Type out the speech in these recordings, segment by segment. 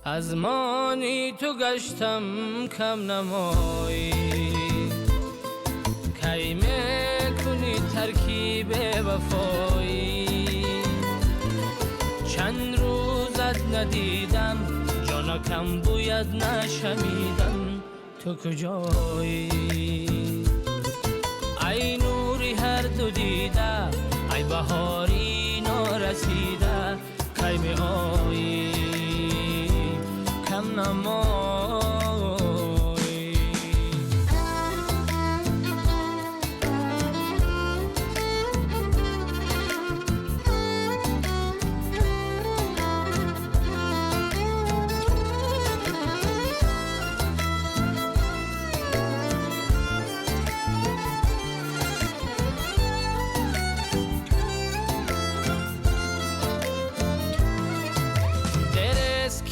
Аз мони ту гаштам кам намоӣ. Кай мекунӣ тарки бевафоӣ? Чанд рӯзат надидам, ҷонакам бӯяд нашамидам, ту куҷоӣ? Ай нури ҳар ду дида, ай баҳори норасида, кай меоӣ? Кам намоӣ.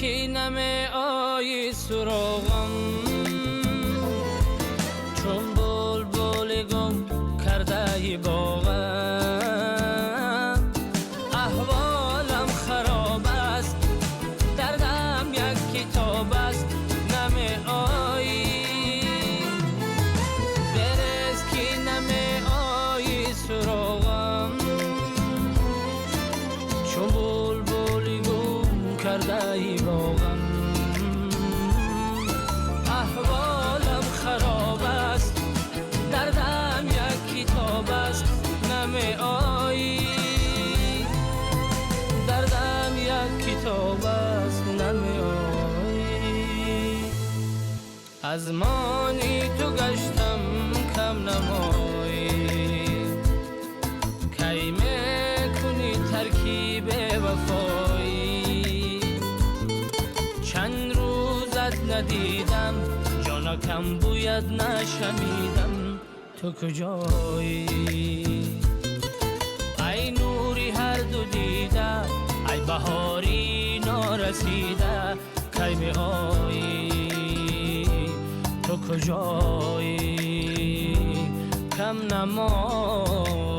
Ки намеоӣ суроғам, чун булбули гум кардаи боғам. Аҳволам хароб аст, дардам як китоб аст, намеоӣ. Дерез ки намеоӣ суроғам, чун булбули гум кардаи боғам. Аҳволам хароб аст, дардам як китоб аст, намеоӣ. Дардам як китоб аст, намеоӣ. Аз мони ту гаштам кам намоӣ. Кай мекунӣ тарки бевафоӣ? Чанд рӯзат надидам, ҷонакам бӯяд нашамидам, ту куҷоӣ? Ай нури ҳар ду дида, ай баҳори норасида, кай меоӣ? Ту куҷоӣ? Кам намоӣ.